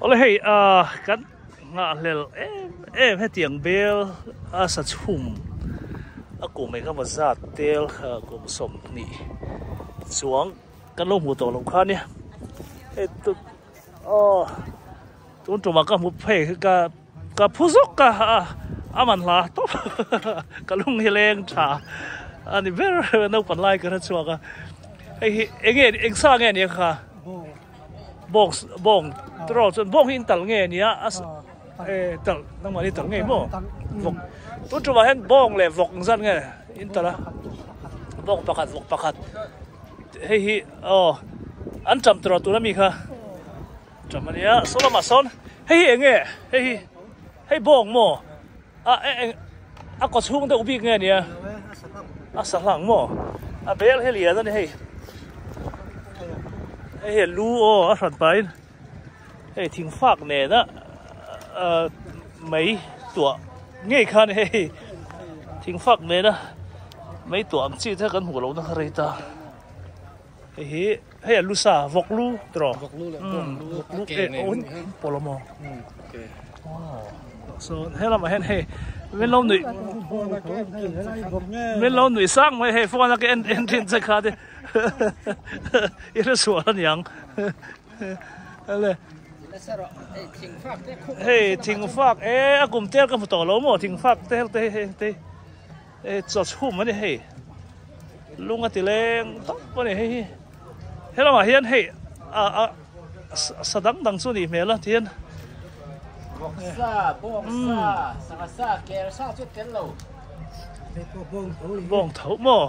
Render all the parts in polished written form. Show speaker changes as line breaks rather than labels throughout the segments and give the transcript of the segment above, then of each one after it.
Awle hei kan nghahhlel em em hetiang bel a sa chhum a kum eng emaw zat tel kum 20 chuang kan lo hmuh tawh loh kha nia hei tu aw tun tumah ka hmu phei ka ka phu zawk a a man hla tawp ka lung hi leng tha a ni ber naupang lai ka hre chhuak a hei hi eng nge eng sa nge nia kha. Bawng bawng tiraw chuan bawng hi in talh nge nia a e talh nangmah ni talh ngei maw vawk tun tumah hian bawng leh vawk ang zat nge in talh a bawng pakhat vawk pakhat hei hi aw an ṭam tiraw tuna mi kha ṭam ania saw lamah sawn hei hi eng nge hei hi hei bawng maw a eng a kaw chhung deuh bik nge nia a sa hlang maw a bel hi lian a ni hei hei hi lu aw a hran pahin hei thing fak nena mei tuah ngei khan hei thing fak nena mei tuah ang chi te kan hmuh lohna kha rei ta hei hi hei a lu sa vawk lu tiraw
vawk lu leh bawng lu
vawk lu e aw pawlh awm aw so he lamah hian hei min lo nuih min lo nuih sang mai hei phone a ka en en thin che kha te i hre sual aniang ale hei thingfak e a kum tel ka hmu tawh lo maw thingfak te te hei te E chaw chhum a ni hei lung a ti leng tawp a ni hei hi he lamah hian hei a a sa dang dang chu a nih hmel a tihian
Vawksa, bawngsa, sangha sa, kel sa chu tel lo.
Bawng tho maw?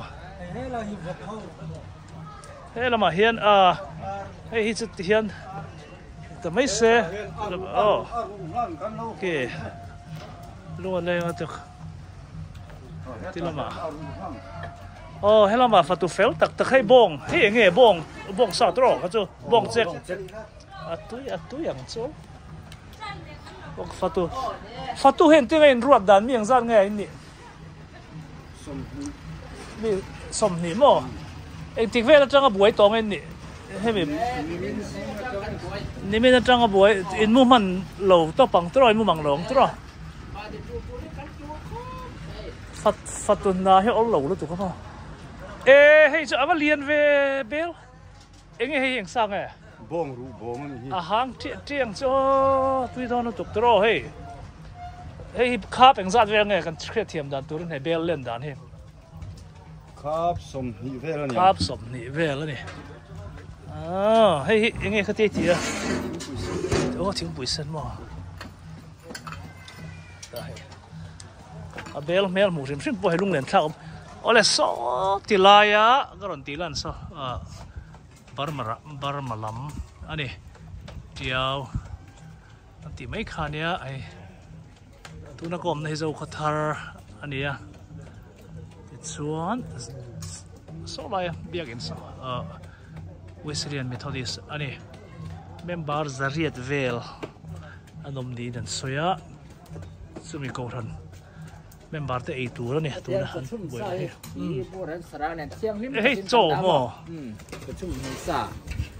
He lamah hian a hei hi chu tihian ta mai se aw ke lung a leng a chu. Ti lamah aw helama fatu fel tak tak hei bawng hei eng nge bawng bawng sa tawh kha chu bawng chek a tui a tui ang chu bawng fatu fatu hian tinge in ruat dan mi ang zat nge in nih mi 20 maw engtik vel atanga buai tawh nge in nih hemi nimin atanga buai in mu hman lo tawp ang tawh in mu mang lo ang tawh. Fat fatun na hi awr lo lutuk a maw e hei chu a va lian ve bel eng nge hei eng sa nge
bawng ruh bawng a ni hi
a hang chiah chiang chu aw tui dawn lutuk tur aw hei hei hi khap eng zat vel nge kan hriat thiam dan turin hei bel len dan hi
khap 20 vel a ni
khap 20 vel a ni ah hei hi eng nge kha ti ti a aw thingpui sen maw A bel hmel hmuh hrim hrim pawh hei lunglen thlak awm awle saw ti laia ka rawn tih lan saw ah Burma Burma lam a ni tiau an tih mai kha nia hei tuna ka awmna hi Zokhawthar a ni a tichuan saw laia biakin saw ah Wesleyan Methodist a ni member zariat vel. An awm niin an sawi a, chumi kohhran member te ei tur a ni tuna an buaina hi. Hei chaw maw?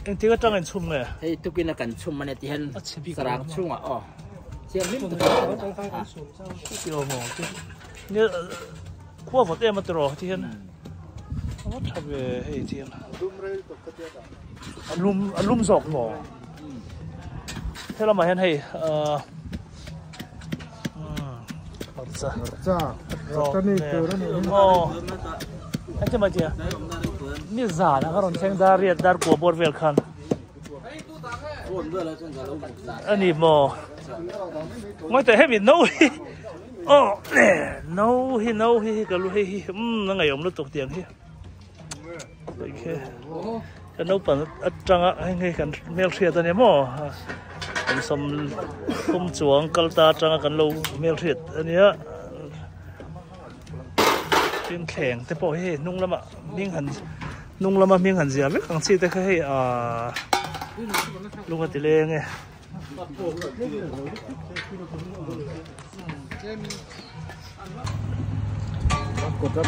Engtik atang in chhum nge?
Hei tukin a kan chhum a ni ti hian sarang chhungah aw. Thianghlim takin kan chhum.
Ti aw maw? Nia khua vawt em a tiraw ti hian. A va tha ve hei ti hian. A lum a lum zawk maw? He lamah hian hei ahh hmarcha
hmarcha hmarcha ni tur a ni
aw engtin mai tia ni zan a ka rawn thleng dar riat dar kua bawr vel khan a ni maw ngawi teh hemi no hi aw no hi no hi ka lu hei hi umm a ngaihawm lutuk tiang hi. Kan naupang atanga hei hei kan hmelhriat a ni maw kum sawm kum chuang kal ta atanga kan lo hmelhriat a nia tin thleng te pawh hi hei hnung lamah hming han hnung lama hming han ziah vek ang chi te kha hei ahh lung a ti leng e.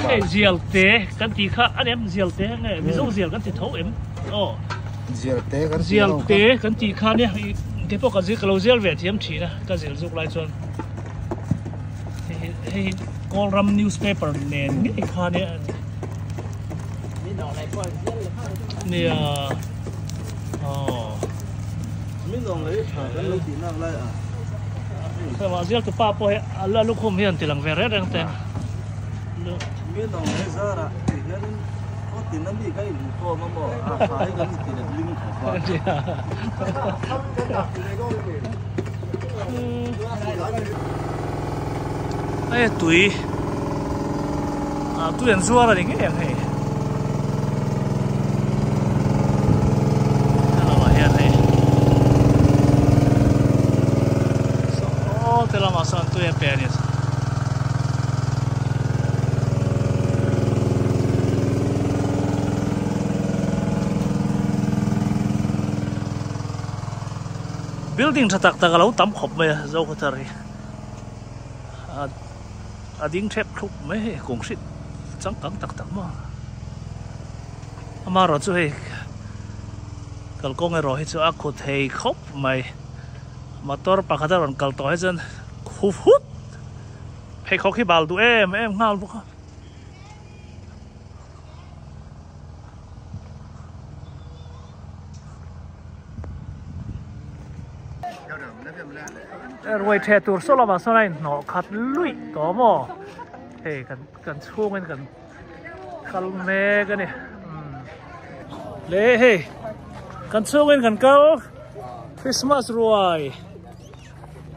Hei zial te kan tih kha a nem zial te nge mizo zial kan ti tho em aw
zial te kan
zial te kan tih kha nia. Keipawh ka zir ka lo zial ve thiam thin a ka zil zuk lai chuan hei hi Kawlram newspaper nen ngei kha nia nia aw hei zial tu pa pawh hi a lukhum hian ti lang ve reng reng te. Hei tui ah tui an zuar a ni ngei ang hei helamah hian hei saw te lamah sawn tui a pe a ni. Building tha tak tak a lo tam khawp mai a Zokhawthar hi a ding thep thlup mai hei kawng hrit changkang tak tak maw amaherawh chu hei kalkawng erawh hi chu a khu thei khawp mai motor pakhat a rawn kal tawh hi chuan khu hut pheikhawk hi bal duh em em nghal bawk a. Ruai ṭheh tur saw lamah sawn a inhnawh khat luih tawh maw hei kan kan chhungin kan kal mek a ni le hei kan chhungin kan kal Christmas ruai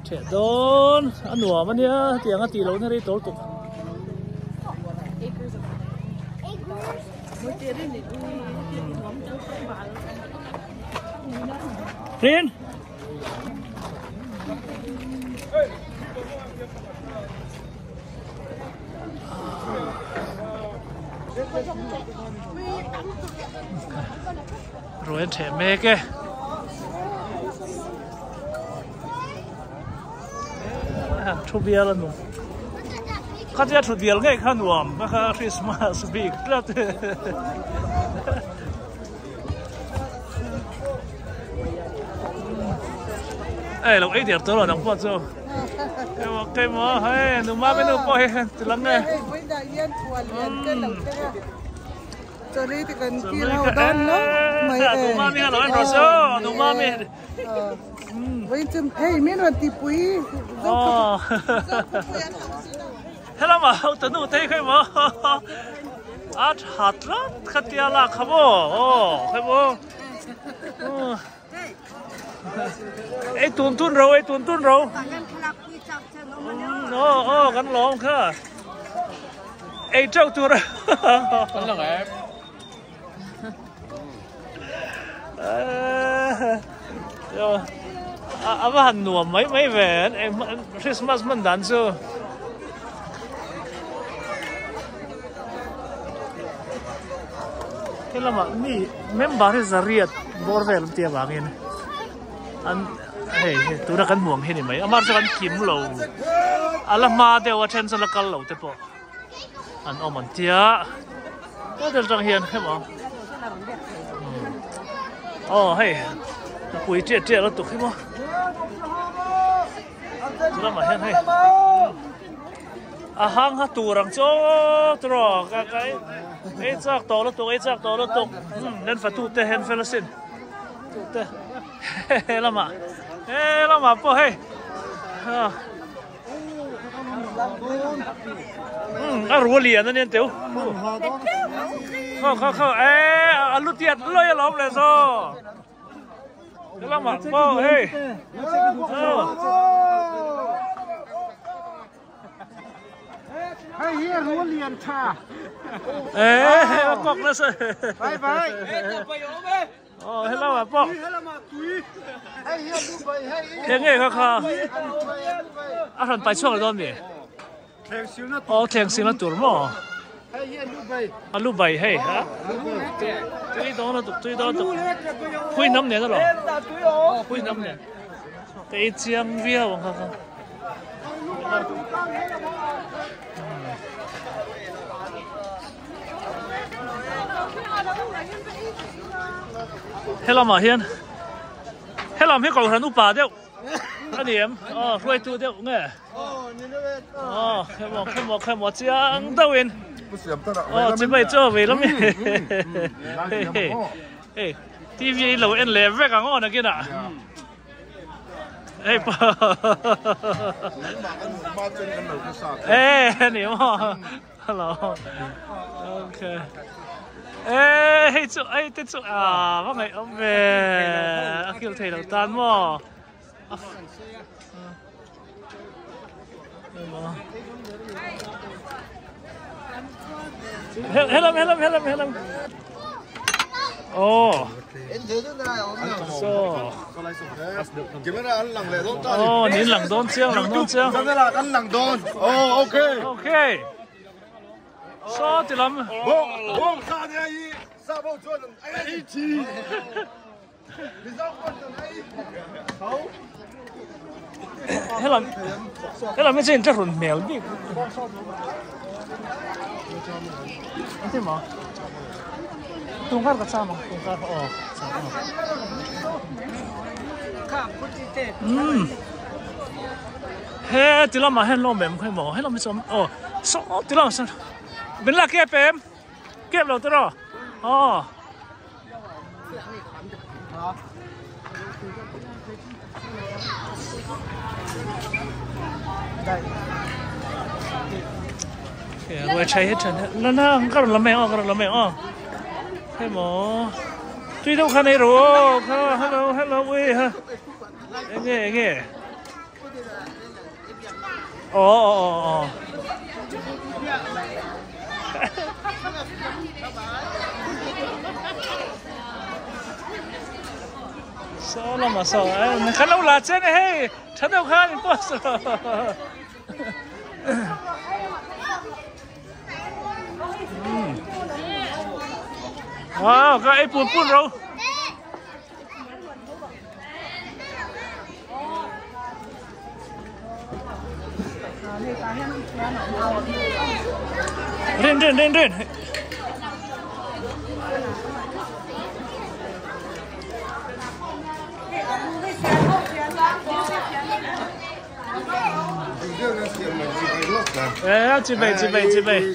ṭheh dawn a nuam a nia hetiang a tih lohna rei tawl tuk. Rin. Ruai an ṭheh mek e. Thu bial a nuam. Khatia thu bial ngei kha nuam ka kha Christmas bik tlat. Ei lo ei der tawh lo nang pawh chu. Keimah keimah hei nu mami nu pawh hi ti lang e.
Hei vawiinah hian thual lian ka lo thleng a. Chawlh ti kan kil ho dawn lo mai e.
Nu mami kha lo en rawh se aw nu mami.
Vawiin chu hei min rawn tipui zo khawpui an lo zin a.
Helama ho ta nu te hi khawi maw a tha tlat khatia lak kha maw aw khawi maw ei tun tun ro ei tun tun ro aw aw kan lawm kha ei teuh tur A va han nuam mai mai ve Christmas hman dan chu. He lamah mi member hi zariat bawr vel an tih avangin an hei hei tuna kan hmuh ang hi ni mai amah chu kan kim lo a la hma deuh a then chu la kal lo te pawh. An awm an tia hotel tang hian hemaw aw hei pui tiah tiah lutuk hi maw chu lamah hian hei a hang ha tur ang chu tiraw ka ka ei chak tawh lutuk ei chak tawh lutuk nen fatu te hen fel asin tute he lamah he lamah pawh hei. A ru lian a nia teu. Kho kho kho e a lu tiat loi a lawm le zo. Cái lắm à? Ô, hey.
Hei hi a ru lian tha.
Ê, kok na sa.
Bye bye.
Aw hello ah pawh eng nge kha kha a hran pai chhuak leh dawn mi aw thleng silna tur maw a lu bai hei ha tui dawn a tuk tui dawn a tuk phui nam nen alawm phui nam nen ka ei chiang viau ang kha kha. Helamah hian Helam hi kohhran upa deuh a ni em? Aw hruaitu deuh nge? Aw khemaw khemaw khemaw chiang deuhin. Aw chibai chu vei lam hi. Hei TV in lo en leh vek ang aw nakinah. Hei pa. Ê ni maw. Hello. Okay. Ê hei chu ei te chu a va ngaih awm ve. A kil thei lo tan maw. Helam helam helam helam. Oh. So. Oh, nin lang dawn chiang lang dawn chiang.
Kan lang dawn. Oh, okay.
Okay. So ti lam.
Bawng bawng sa ne ai sa bo chuan ai chi. Mizo kon kan ai. Ho.
Helam helam hi chin tlarun hmel bik. Ati ma. Tungkar ka chama tungkar oh. Um. He ti lamah hian lawm em khawi maw he lam hi chuan aw saw ti lamah sawn min la kep em kep lo tiraw aw. Ruai chai hi than la na ka rawn la mai ang aw ka rawn la mai ang aw hei maw tui deuh khan ei rawh aw kha hello hello ui ha enge enge aw aw aw aw Saw lamah saw kan lo la che ni hei tha deuh khan in post Wow, ka ei pun pun ro. Rin rin rin rin. Ê, chị về chị về chị về.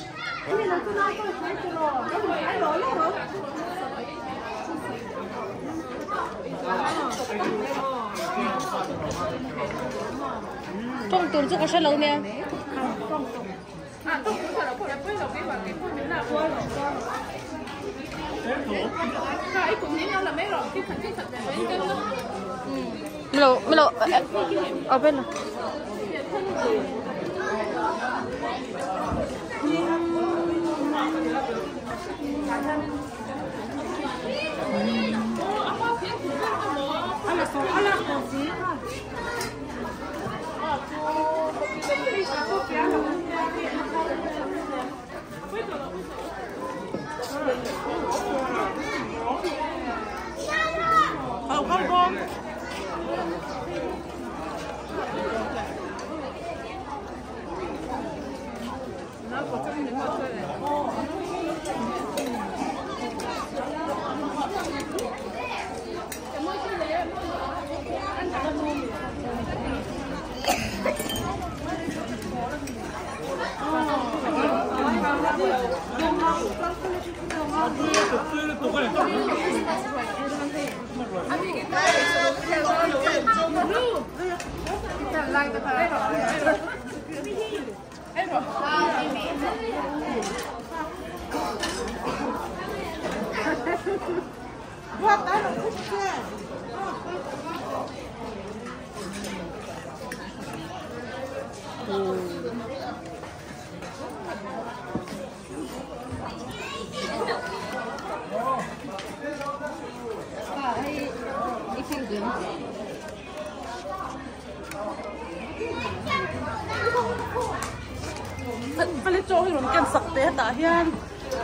Tawng tur chu ka hre lo nia. Milo milo open lo.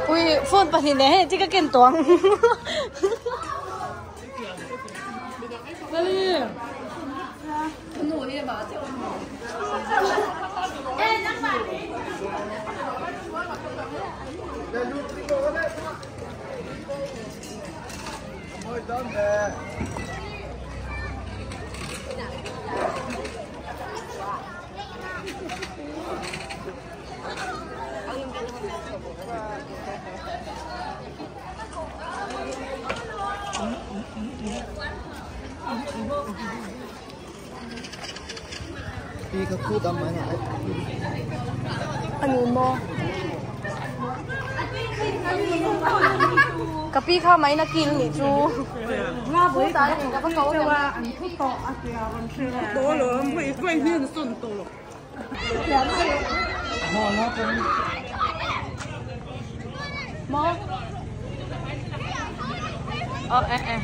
Ui phone pahnih nen hei chi ka ken tawh ang. Ani maw? Ka pi kha mai na kil nih chu. Maw? Ờ eh eh.